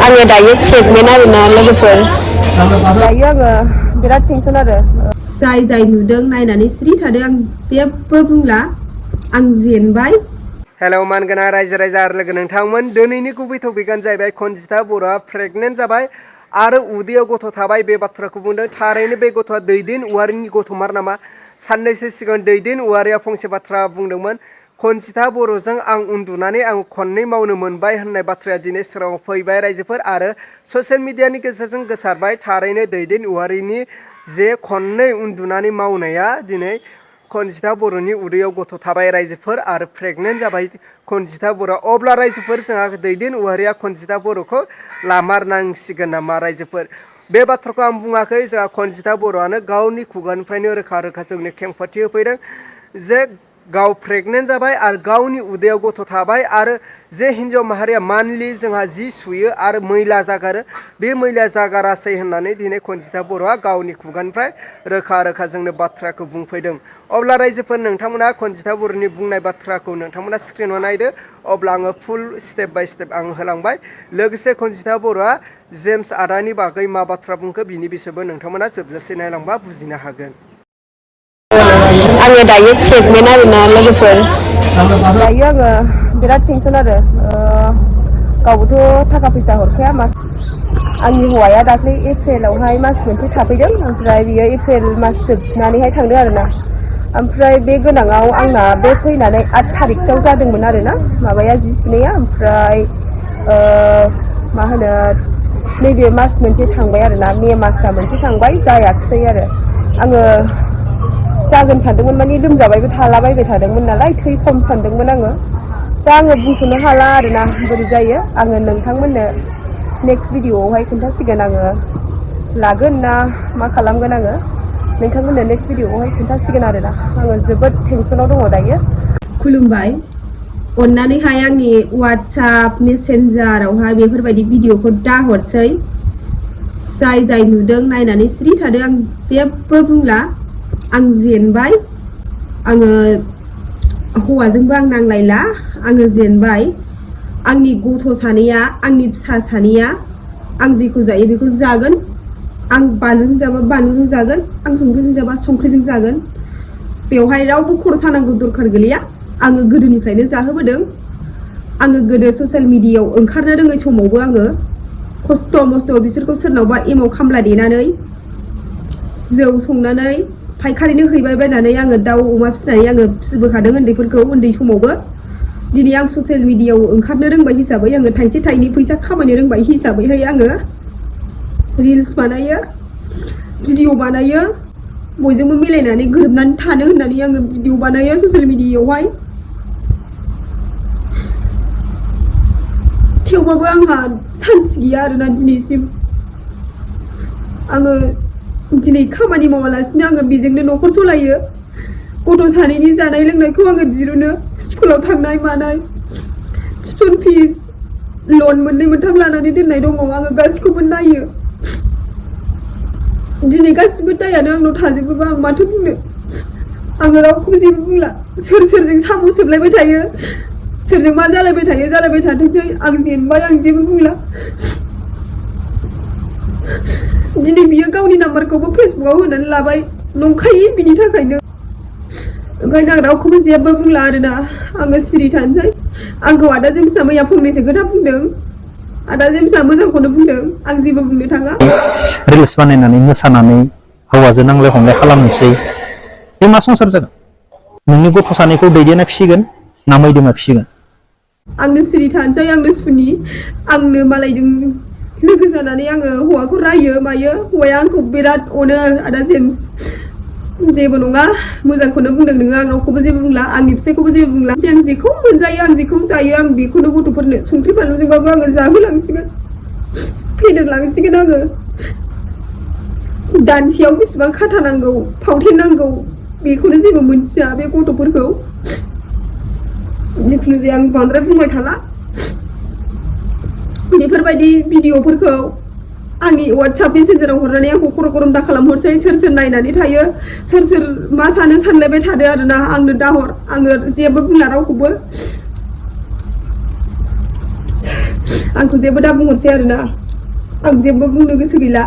आङो दायो प्रेगनेन्ट आरोना लोगोफोर दायो आङो बिराद टेनसन आरो जाय जाय नुदों नायनानै सिरि थादों आं जेबो बुंला आं जेनबाय। हेलौ मानगोना रायजो राजा आरो लोगो नोंथांमोन दिनैनि गुबै टपिकआनो जाहैबाय कनजिता बर'आ प्रेगनेन्ट जाबाय आरो उदैयाव गथ' थाबाय बे बाथ्राखौ बुंदों। थारैनो बे गथ'आ दैदेन औवारिनि गथ'मार नामा? साननैसो सिगां दैदेन औवारिया फंसे बाथ्रा बुंदोंमोन, कनजिता बर'जों आं उन्दुनानै आं खननै मावनो मोनबाय होननाय बाथ्राया दिनै सोराङाव फैबाय रायजोफोर आरो ससियेल मिडियानि गेजेरजों गोसारबाय। थारैनो दैदेन औवारिनि जे खननै उन्दुनानै मावनाया दिनै कनजिता बर'नि उदैयाव गथ' थाबाय रायजोफोर आरो प्रेगनेन्ट जाबाय कनजिता बर'। अब्ला रायजोफोर जोंहा दैदेन औवारिया कनजिता बर'खौ लामारनांसिगोन नामा रायजोफोर? बे बाथ्राखौ आं बुङाखै, जोंहा कनजिता बर'आनो गावनि खुगानिफ्रायनो रोखा रोखा जोंनो खेंफोरथि होफैदों जे गाव प्रेगनेन्ट जाबाय आरो गावनि उदैयाव गथ' थाबाय आरो जे हिन्जाव माहारिया मान्थलि जोंहा जि सुयो आरो मैला जागारो बे मैला जागारासै होननानै दिनै कनजिता बर'आ गावनि खुगानिफ्राय रोखा रोखा जोंनो बाथ्राखौ बुंफैदों। अब्ला रायजोफोर नोंथांमोना कनजिता बर'नि बुंनाय बाथ्राखौ नोंथांमोना स्क्रिनाव नायदो। अब्ला आङो फुल स्टेप बाय स्टेप आं होलांबाय। लोगोसे कनजिता बर'आ जेम्स आदानि बागै मा बाथ्रा बुंखो बिनि बिसयबो नोंथांमोना जोबजासे नायलांबा बुजिनो हागोन। आङो दायो प्रेगनेन्ट आरोना लोगोफोर दायो आङो बिराद टेनसन आरो गावबोथ' थाखा फैसा हरखाया मा आंनि हौवाया दाख्लै एप्रिलावहाय मास मोनसे थाफैदों, ओमफ्राय बियो एप्रिल मास जोबनानैहाय थांदों आरोना। ओमफ्राय बे गोनाङाव आंना बे फैनानै 8 थारिखसोआव जादोंमोन आरोना माबाया जि सुनाया। ओमफ्राय मा होनो नैबे मास मोनसे थांबाय आरोना, मे मासआ मोनसे थांबाय जायाखिसै आरो आङो जागोन सानदोंमोन, माने लोमजाबायबो थालाबायबाय थादोंमोन नालाय थै खम सानदोंमोन आङो। दा आङो बुंथ'नो हाला आरोना बोरै जायो। आङो नोंथांमोननो नेक्स्ट भिडिअआवहाय खोन्थासिगोन आङो लागोन ना मा खालामगोन आङो नोंथांमोननो नेक्स्ट भिडिअआवहाय खोन्थासिगोन आरोना। आङो जोबोद टेनसनाव दङ दायो। खुलुमबाय, अननानैहाय आंनि वाट्सएप मेसेन्जारावहाय बेफोरबायदि भिडिअखौ दा हरसै। जाय जाय नुदों नायनानै सिरि थादों आं जेबो बुंला आं जेनबाय। आङो हौवाजोंबो आं नांलायला, आङो जेनबाय। आंनि गथ' सानैया, आंनि फिसा सानैया आं जेखौ जायो बेखौ जागोन। आं बानलुजों जाबा बानलुजों जागोन, आं संख्रिजों जाबा संख्रिजों जागोन। बेवहाय रावबो खर' सानांगौ दरखार गैया। आङो गोदोनिफ्रायनो जाहोबोदों। आङो गोदो ससियेल मिडियायाव ओंखारनो रोङै समावबो आङो खस्थ' मस्थ' बिसोरखौ सोरनावबा एमाव खामला देनानै जौ संनानै फायखारिनो हैबाय बायनानै आङो दाउ अमा फिसिनानै आङो फिसिबोखादों उन्दैफोरखौ उन्दै समावबो। दिनै आं ससियेल मिडियायाव ओंखारनो रोंबाय हिसाबै आङो थाइसे थाइनै फैसा खामायनो रोंबाय हिसाबैहाय आङो रिल्स बानायो, भिडिअ बानायो, बयजोंबो मिलायनानै गोरोबनानै थानो होननानै आङो भिडिअ बानायो ससियेल मिडियायावहाय। थेवबाबो आंहा सान्थि गैया आरोना दिनैसिम। आङो दिनै खामानि मावालासिनो आङो बेजोंनो न'खर सलायो। गथ' सानैनि जानाय लोंनायखौ आङो दिरुनो, स्कुलाव थांनाय मानाय, टिउसन फिस, लन मोननै मोनथाम लानानै दोननाय दङ, आङो गासिखौबो नायो। दिनै गासिबो दायानो आंनाव थाजोबोबा आं माथो बुंनो? आङो रावखौबो जेबो बुंला। सोर सोरजों साम' सोबलायबाय थायो, सोरजों मा जालायबाय थायो जालायबाय थाथोंसै, आं जेनबाय, आं जेबो बुंला। दिनै बियो गावनि नाम्बारखौबो फेसबुकआव होनानै लाबाय, नंखायि बिनि थाखायनो। ओंखायनो आं रावखौबो जेबो बुंला आरोना, आङो सिरि थानोसै। आंखौ आदा जेम्सआ मैया फंनैसो खोथा बुंदों, आदा जेम्सआ मोजांखौनो बुंदों, आं जेबो बुंनो थाङा। रिल्स बानायनानै मोसानानै हौवाजों नांलाय खमलाय खालामनोसै, बे मा संसार जागोन? नोंनि गथ' सानैखौ दैदेना फिसिगोन ना मैदोमा फिसिगोन? आंनो सिरि थानोसै, आंनो सुनि, आंनो मालायजों लोगो जानानै आङो हौवाखौ रायो मायो। हौवाया आंखौ बिराद अनो आदा जेम्स। जेबो नङा, मोजांखौनो बुंदों नोङो, आं रावखौबो जेबो बुंला, आंनि फिसायखौबो जेबो बुंला। आं जेखौ मोनजायो आं जेखौ जायो आं बेखौनो गथ'फोरनो संख्रि बानलुजोंबाबो आङो जाहोलांसिगोन, फेदेरलांसिगोन आङो। दानसेयाव बेसेबां खाथा नांगौ, फावथेन नांगौ बेखौनो जेबो मोनथिया बे गथ'फोरखौ। जिखुनु जाया आं बांद्राय बुंबाय थाला। बेफोरबायदि भिडिअफोरखौ आंनि वाट्सएप मेसेन्जाराव हरनानै आंखौ खर' गरम दा खालामहरसै। सोर सोर नायनानै थायो, सोर सोर मा सानो सानलायबाय थादो आरोना। आंनो दाहर, आङो जेबो बुंला रावखौबो। आंखौ जेबो दा बुंहरसै आरोना आं जेबो बुंनो गोसो गैला